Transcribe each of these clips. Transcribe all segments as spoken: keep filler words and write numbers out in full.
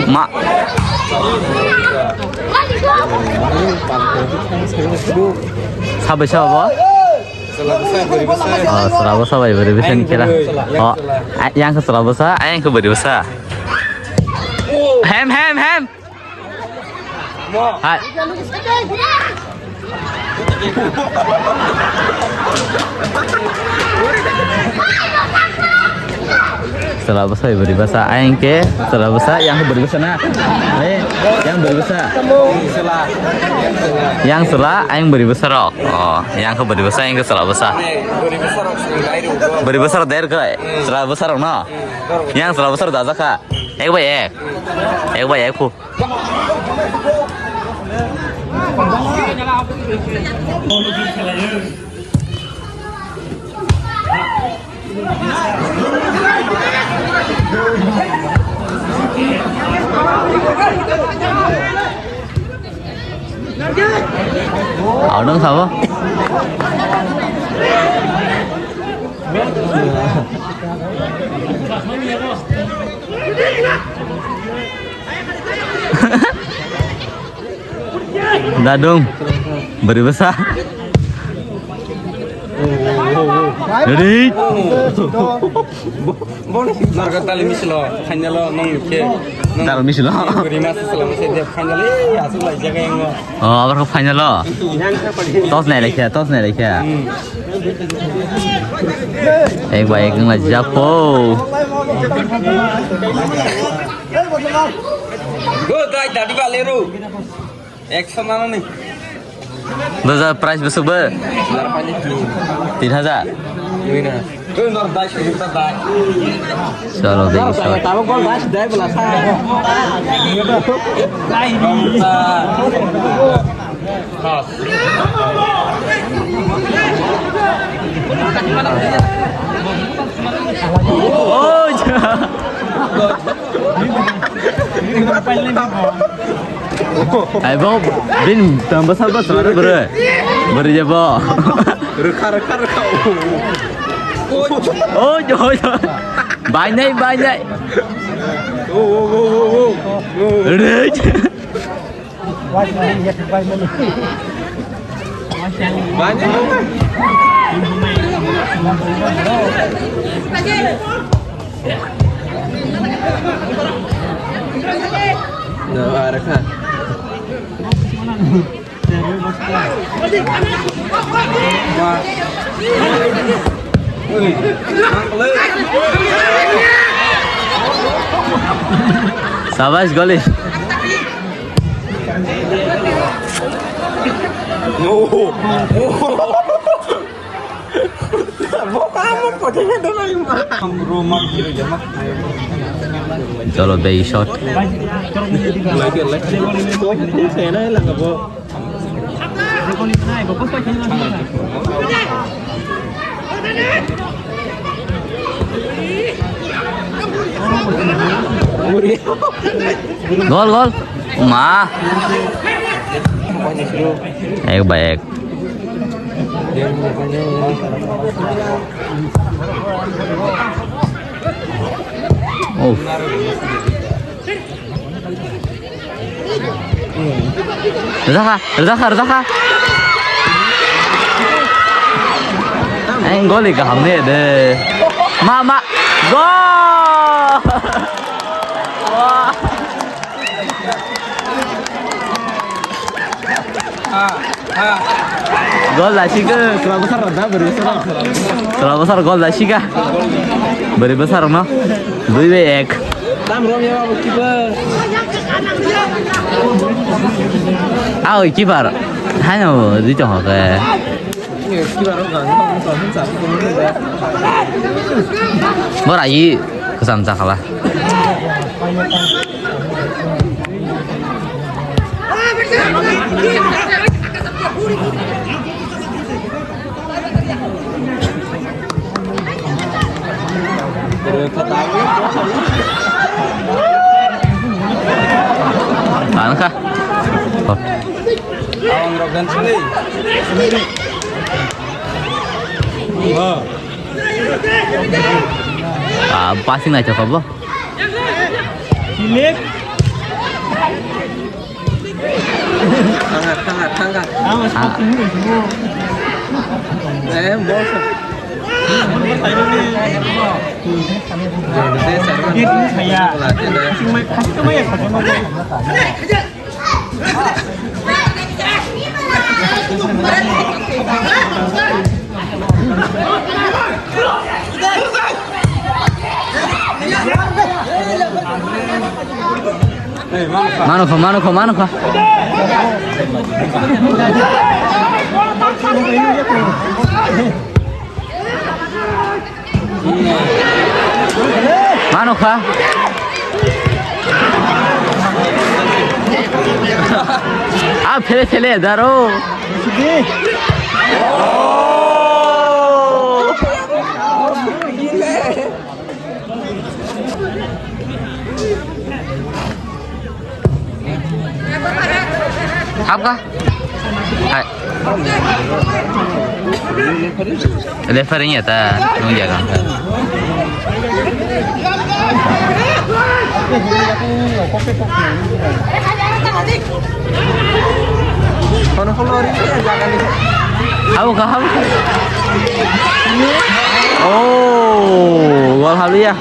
Ma. Sabai sabo? Oh, srabo sabai bari bisa ni kira. Oh, yang ke srabo sa, yang ke bari bisa. Hem, hem, hem. Hai. Sela bwsa bwrwi bwsa ayang ke sela bwsa yang bwrwi bwsa na. Eh, yang bwrwi bwsa. Yang sela ayang bwrwi bwsa rok. Oh, yang ke bwrwi bwsa yang ke sela bwsa. Bwrwi bwsa rok der krai. Sela bwsa rok no. Yang sela bwsa rok daja kha. Ek bai ek. Ek bai ek khu. Aw, nung sabo? Dadung, beri besar. Ready? Narga tali misilo, final lo nong nikhe. Tali misilo. Beri mas selo se de final e asuk lai jaga yang. Oh, abar ko final lo. Tos nai lekha, tos nai lekha. Ek bai ek ngai japo. Go dai dadi ba lero. Ekso nana ni. Doja price besok be? Tin hajar. Chalo, thank you, sir. Tabo gol das dai bela sa. Oh, ja. Ai bo, bin tamba sal ba sal bro. Bro je bo. Rwkha, rwkha, rwkha. Oh, jo, jo. Banai, banai. Oh, oh, oh, oh, oh. Re. Sabash, goli. Chalo, bhai, shot. Gol, gol. Ma. Ek bai ek. Uff. Rwjakha, rwjakha, rwjakha. Ang goli kaham ne de. Ma, ma. Gol! Wah. Gol da sika, sela bwsarok da, bwrwi bwsarok. Sela bwsarok gol da sika. Bwrwi bwsarokno dui bai ek. Tam romya babu keeper. Ah, oi, keeper. Haino, di tong ke. Keeper rok gang, gang, gang, gang, gang. Bora i kesam cakala. Ang kha. Awang rok dan sini. Oh. Ah, passing naithok kha bo. Thanga, thanga, thanga. Ah. Eh, bol sa. Mano kho, mano kho, mano kho. Mano kha. Ah, phele phele daro. Hapkha? Hai. Referee ya ta, nung jaga. Hapkha, hapkha. Oh, gol haliya.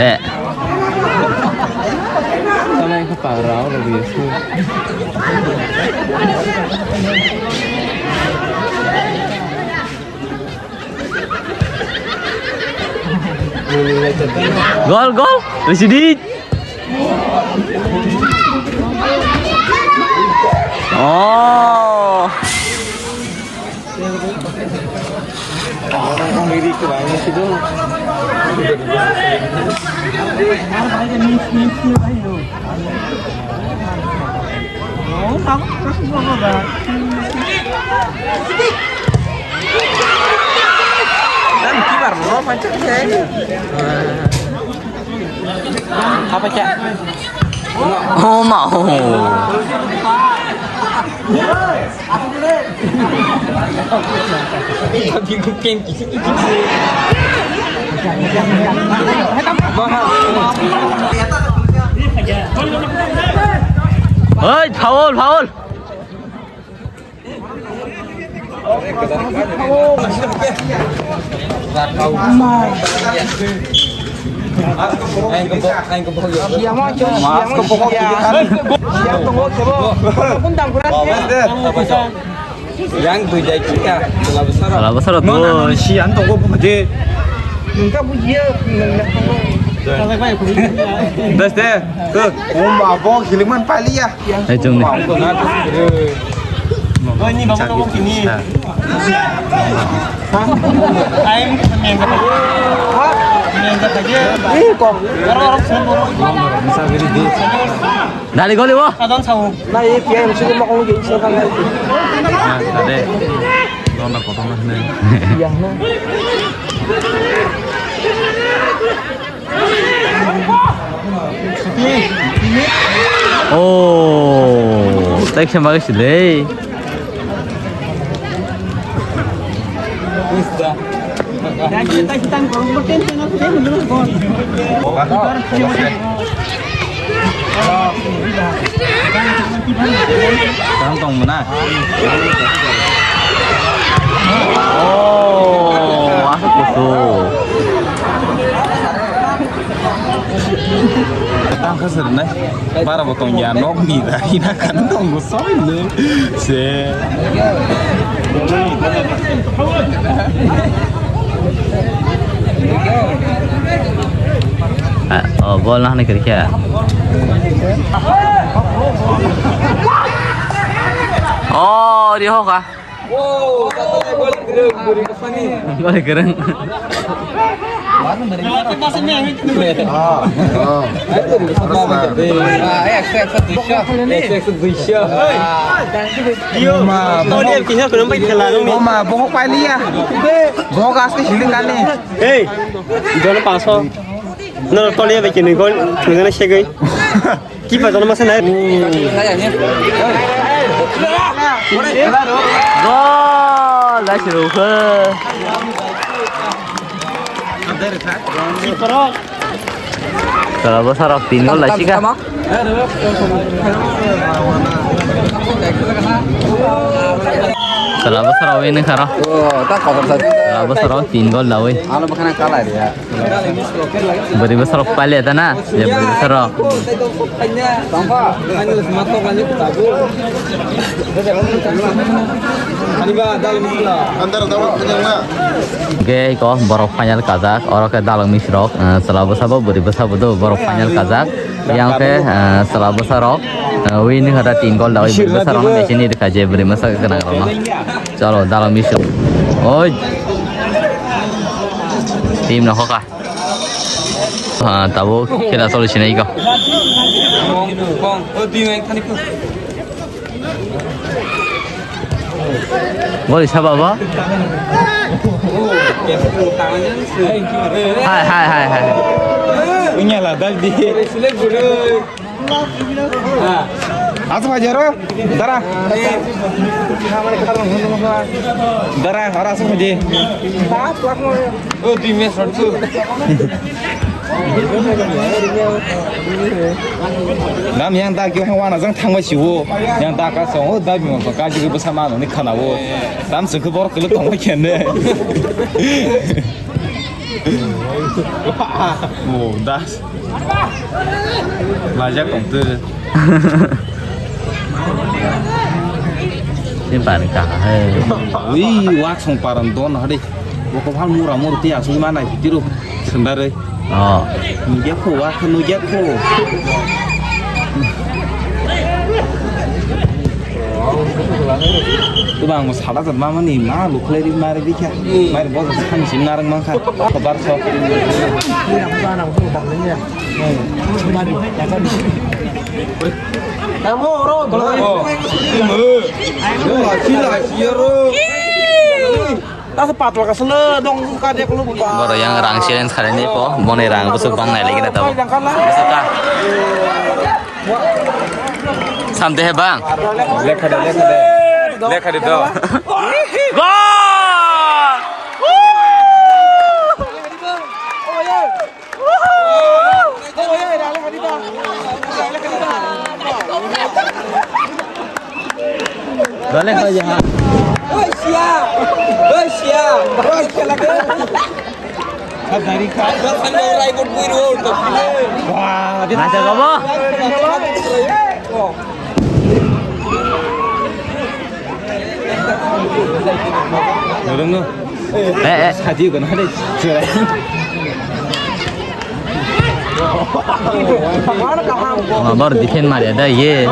Eh. Tama yang kepala, lebih. Gol, gol. Residik. Oh. Apa cak? Oh, mau. Hei, foul, foul. Yang tu jai kia, kalau besar. Kalau besar tu. Mana si yang tu kau je. Nungka bu ye, nungka. Bes deh, tuh. Om abo giliman pali ya. Hai, chwng ni. Dali goli wo. Adon sawo. Na ye kya em sugu makong ge iso kan. Na, ade. Dona kotor na ne. Yang na. Oh, tak sama ke sih. Tang tong mana? Oh, aku kusuk. Tang kasar na. Para botong ya nok ni da ina kan tong soi le. Se. Ah, oh, bol na hane kiri kya? Oh, di ho ka? Gori kereng. Oma, bohok pailiya. Bohok aste hiling kani. Hey, jono paso. No, toliya bai kini gon, tungana segoi. Kipa jono masa nai. Gol, dai suru khe. Sala bwsarok tin gol laisika. Sala bwsarok wini kharo. Sala bwsarok tin gol lawi. Ano bwkhana kala ya. Bwrwi bwsarok paile ta na? Je bwrwi bwsarok. Hwnkhe iko borok final kajak, oro khe dalok misrok, eh, chwla bwsabo, bwrwi bwsabo do borok final kajak. Yang khe, eh, chwla bwsarok, eh, wini khata tin gol dawi bwrwi bwsarokno naichini rwkha je bwrwi bwsa gwnangrokno. Chalo, dalok misrok. Oi. Team no hoka. Ah, tabuk khela choli sinai ko. Gol isa baba. Hai, hai, hai, hai. Punya lah, dah di. Asa phaidi aro, dara. Dara, aro asa phaidi. O, dui minute short tu. Nam yang da kyo wana jang thangbai siwo. Yang da ka song, o da bima ka ji ko bwsa mano ni khana wo. Tam sung ko bor kilo thangbai kene. O, das. Lajak tongtwrw. Ni bani kaha hai. Ui, wa song paran don hade. Boko phal mura mur ti asuk ma nai tiro. Sendare. Oh. Nugya ko wa ko nugya ko. Tubang mo sada jat mama ni ma lukhlai ri mare bikha. Mare bo sa khang sim narang mangkha. Khobar so. Tamo oro. Asa patla kasana dong ka de kulu ba. Borok yang rang challenge kharini po, boni rang bwswk bang nai lagi na tamo. Bwswk ka. Samte he bang. Lekha de, lekha de. Lekha de do. Gol! Dale, kaya ha. Oi, sia. Oi, sia. Oi, sia lagi. Dari ka. Wah, dia. Masa kamu? Dorong no. Eh, eh. Saji gana de. Wah, baru defend mari ada ye.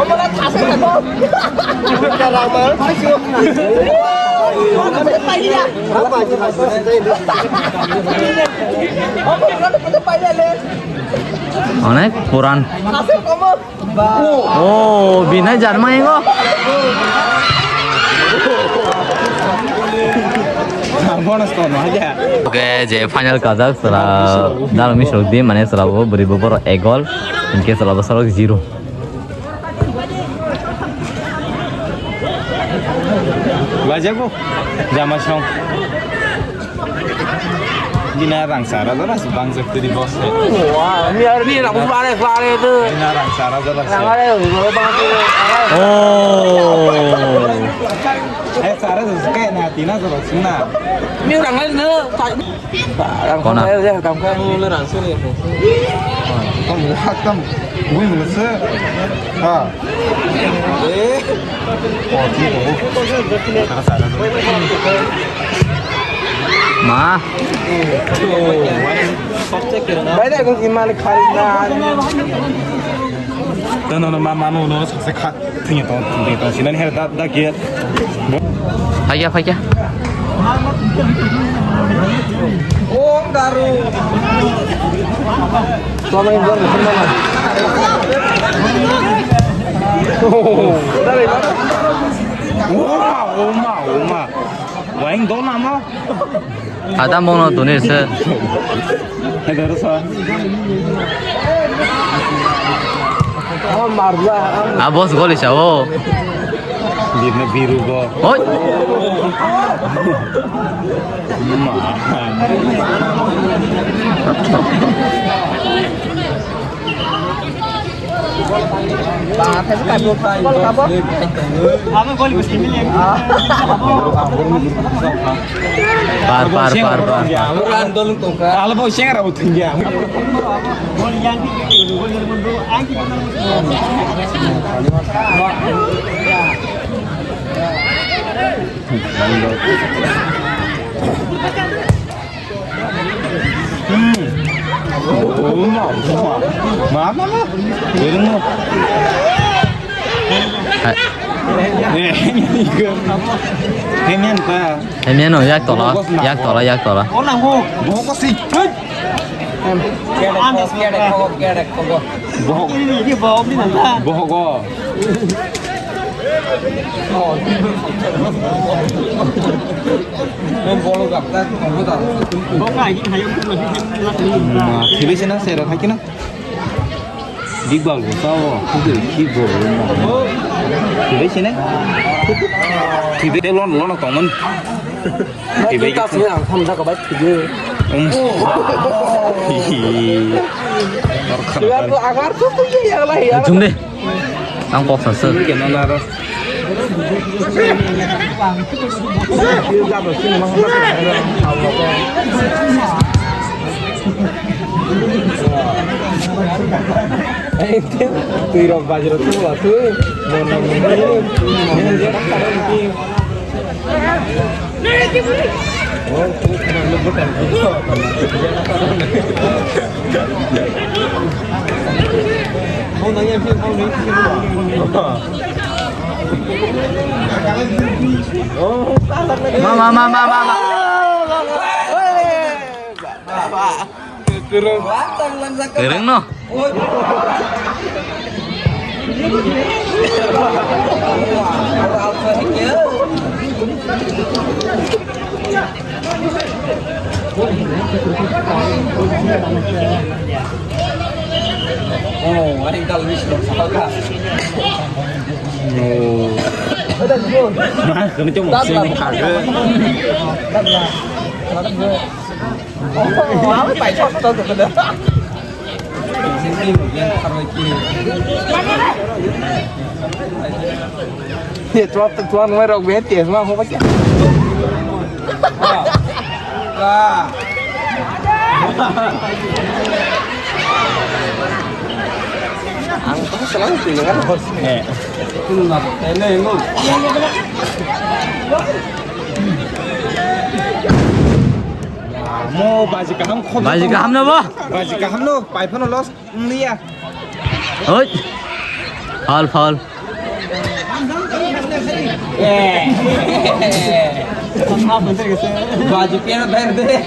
Onek puran. Oh, binai jarma ingo. Bonus to no aja. Oke, je final kajak sera dalam misrok di mana sera bo beri bobor egol, inke sera besar zero. Bajago, jama song. Dina rang sara jora si bang jak tiri boss. Wah, ini hari ini rambut bare bare itu. Dina rang sara jora si. Rang bare, rambut bare. Oh. Eh, sara jora si kayak na tina jora si na. Ini orang lain nih. Rang kona. Rang kona ya, rang kona. Ini rang sini. Kamu hakam, gue nggak sih. Ha. Eh. Oh, sini tuh. Sara sara tuh. Ma. Baik, aku gimana kali na? Tuh, no, no, ma, ma, no, no, sakse kha, thungya tong, thungya tong, sinan her da, da, kiya. Phaiya, phaiya. Om Daru. Oma, oma, oma. Waing dol nama. Adam bono tunir se. Hai daro sa. Oh, marla. Ah, boss goli sa, oh. Birna biru go. Oi. Ma. Par, par, par, par. Hmm. Oh, ma, ma. Ma, ma, ma. Belum. Hai. Eh, ini ke. Hemian ta. Hemian no, yak tola, yak tola, yak tola. Oh, nanggu. Bokok sih. Hei. Bohok. Ini, ini bohok ni nangka. Bohok. Thibisina sero khakina. Big ball bo sao. Khukui khi bo. Thibisina. Thibi lon lon tongmon. Thibi. Ang tham da ka bai thibi. Um. Agar tu tu ye ya la ya. Jumde. Ang kok sa sir. Twi rok bajra tu la tu. Mama, mama, mama, mama. Kereng no. Oh, ini kalau bisa. Oh. Nah, kena cuma sini kagak. Ye, tuan, tuan, mai rok be, tes ma, ho ba kya? Ang to salang tu dengan host. Eh. Itu nggak, ini, ini. Mo baji kaham khodo. Baji kaham na bo? Baji kaham no, pai phano loss wngya. Oi. Foul, foul. Baji kena thair de.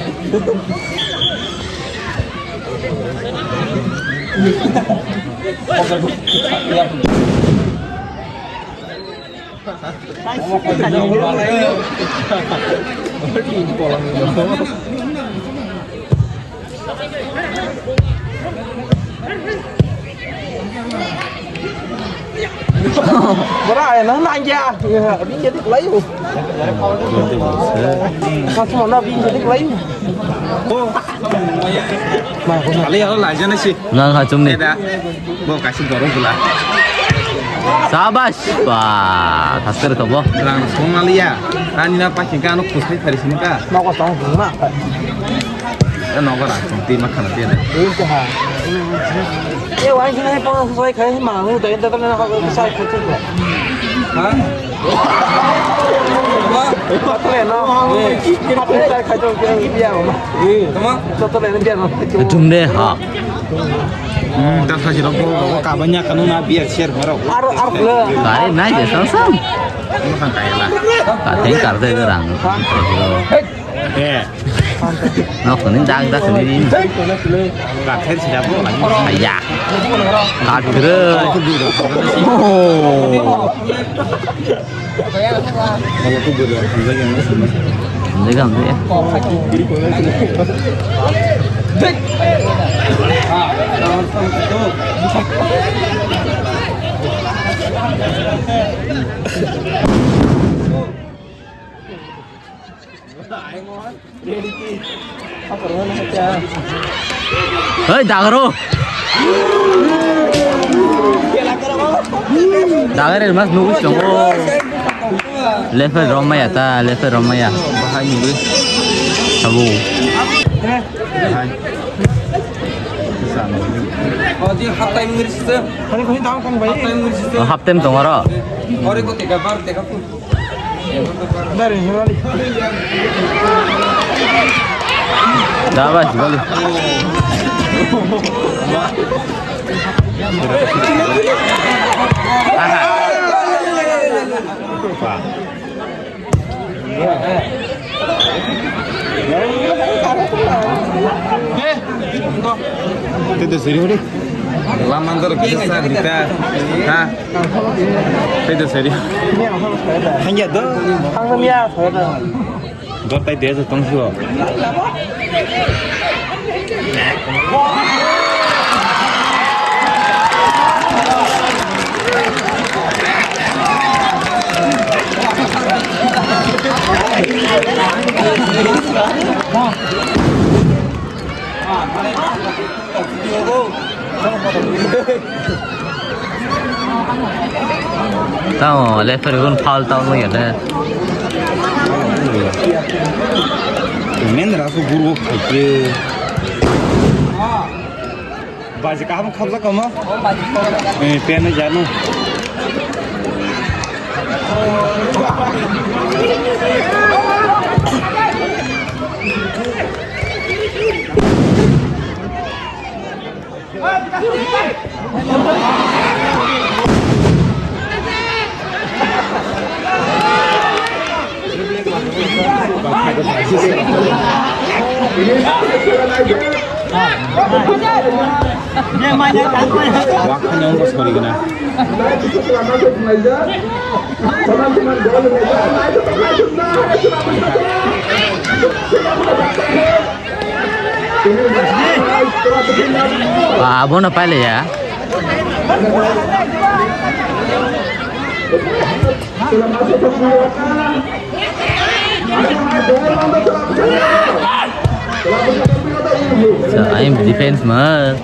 Bora, eh, nang nang ya. Bini jadi kelai. Kasih mana bini jadi kelai. Kali ya lo laja nasi. Nang ha chumni. Bo kasih dorong pula. Sabash. Wah, kasih ke bo. Rang song alia. Ani na pakai kano kusai tadi sini ka. Mau kau tahu mana? Eh, nogo ra, tong twi ma khana twi na. Twi se ha. E, wai se nai pon soi khai ma hu dai da na ha ko sai khai tu. Ha? Patre no. Patre sai khai tu ke bia ma. Tama? Patre no bia ma. Jum de ha. Hmm, ta sa jiro ko ko ka banya kanu na bia share haro. Ar ar le. Gari nai je sang sang. Katheng karjai rang. Eh. No, kuning dag dag kuning. Katheng sida bo. Aya. Katheng. Oh. Hamjai, hamjai. Hei, dagro. Dagare mas nugus tongo. Level romaya ta, level romaya. Bahai nugus. Sabo. Odi half time ngiri sisa. Half time ngiri sisa. Oh, half time tongoro. Ore ko teka bar teka. Dari, dari. Dapat, balik. Tete seri hori. Lamandor kisa dita. Ha. Tete seri. Hanya do. Hanya do. Dotai desa tongsuo. Tamo, leper gun foul tamo ya le. Men rasu guru khaike. Baji kaham khabjak kamo? Eh, pen janu. Wakhani wngkha sori gwnang. Ba, abono pailaiya. So, I am defense man.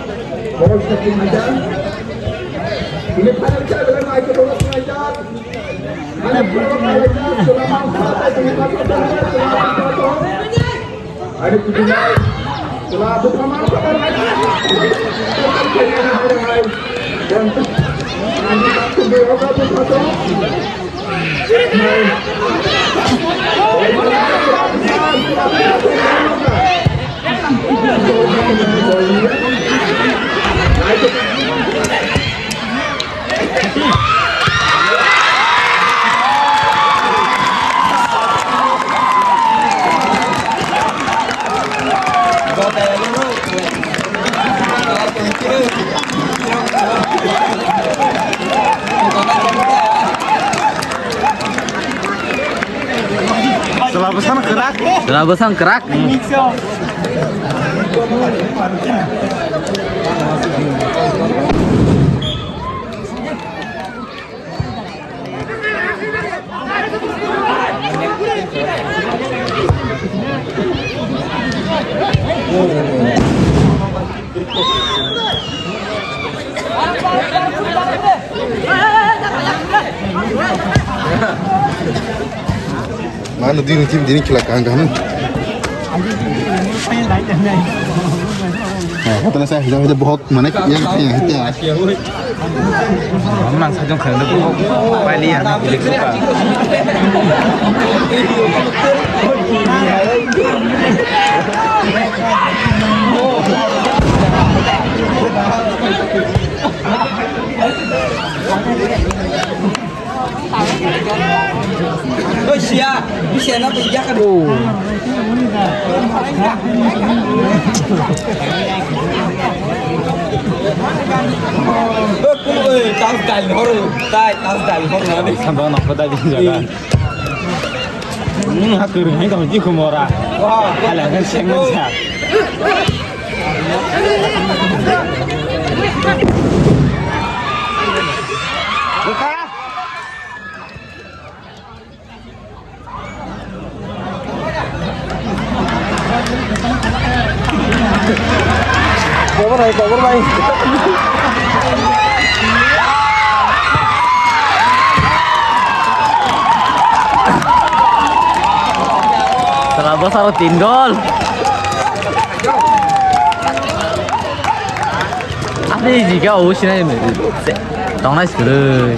Chwla bwsang kwrak. Chwla bwsang kwrak. Mano dini tim dini kila kang kang. Hatana sa hida hida bahut mane yang yang hita. Mang sajong khana ko paili ya. Ya, bisa na ya kan. Tahu dal hor, tai tahu dal hor na. Sampai nak kota di jaga. Hmm, hakur hai tong ji kumora. Wah, hala kan seng sa. Khobor hai, khobor bai. Salah bosaro tin gol. Asli jika o sinai tongnai sirui.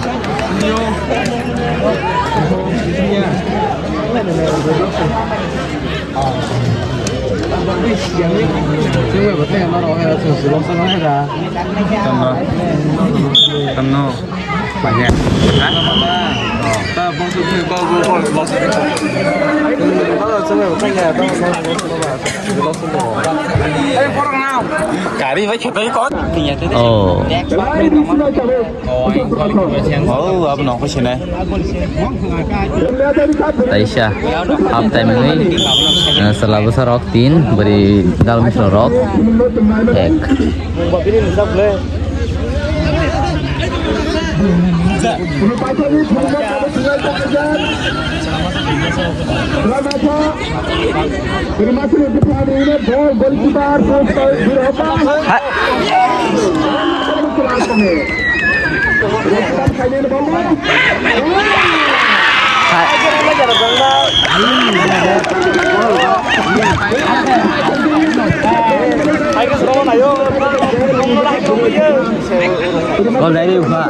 Tama. Tama. Gari bai khetai kon. Oh. Oh, abo nokho sinai. Taisa half time ni, eh, sala bwsa rok tin, bwrwi dal misra rok ek. Gol dari uka.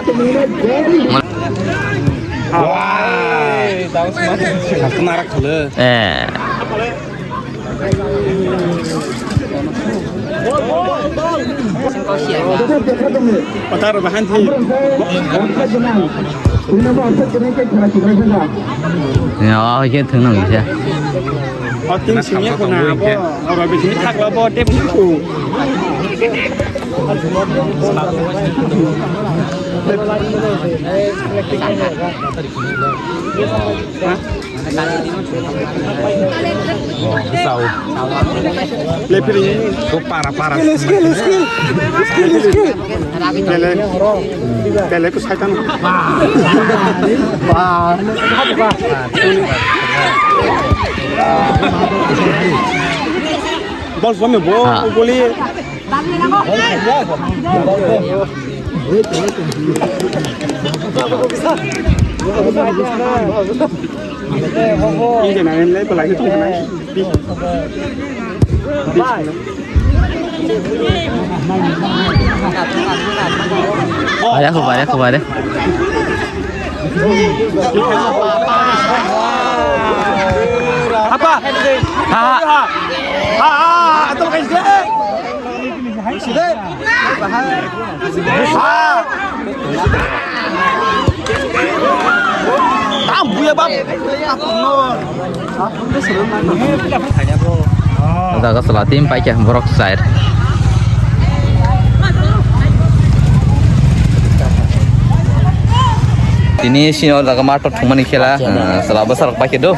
Wah. Aku marah kalau. Eh. Otar bahan thi. Ya, oh, ke thung nang ya. O tin sini ko na bo, oro bisini thak la bo, tep ni ko. Sao. Lepiri. Ko para, para. Skill, skill, skill. Skill, skill. Pele. Pele ko saitan. Ba. Ba. Bol some bo. Ha. Goli. Vaya, vaya, vaya. Apa? Ha, ha. Ha, ha, atul kaise? Side. Ha. Tam buya bab. Jaga sela team paikha borok side. Tini sini o jaga math o thwngmani khela, eh, sela bwsarok paikhe do.